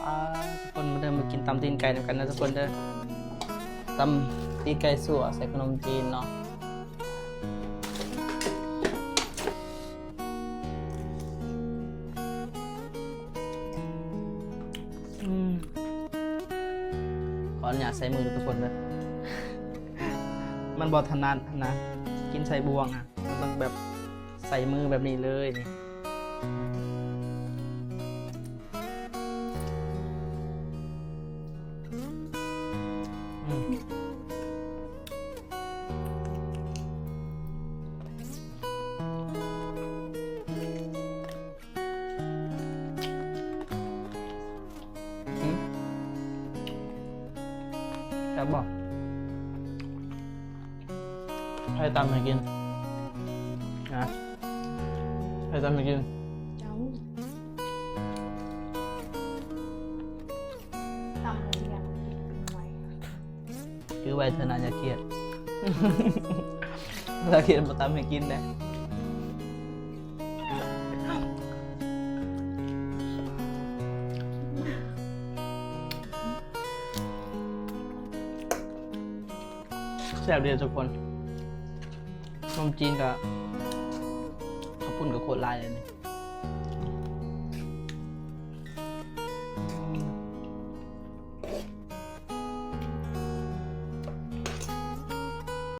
ອ່າ ທຸກຄົນ ມາເດີ ມາກິນຕຳຕີນໄກ່ນຳກັນເດີທຸກຄົນເດີ. ຕຳຕີນໄກ່ຊົ່ວໃສ່ຂະໜົມຈີນເນາະ. ອືມ ຂໍອະນຸຍາດໃສ່ມືເດີທຸກຄົນເດີ. ມັນບໍ່ຖະໜັດຫັ້ນນະ ກິນໃສ່ບ່ວງອະ ມັນຕ້ອງແບບໃສ່ມືແບບນີ້ເລີຍນີ້. ອືມ ອືມ ແຊບບໍ່? ໃຜຕຳໃຫ້ກິນ? ນະ ໃຜຕຳໃຫ້ກິນ? ເຈົ້າ ຕຳແລ້ວຊິຢາກກິນໄວ. ຈື່ໄວ້ເທື່ອໜ້າ ຢ່າຄຽດ ລະຄຽດບໍ່ຕຳໃຫ້ກິນເດ້. ແຊບເດ້ທຸກຄົນ ຂະໜົມຈີນກະ ເຂົ້າປຸ້ນກະໂຄດຫຼາຍເລີຍນີ້.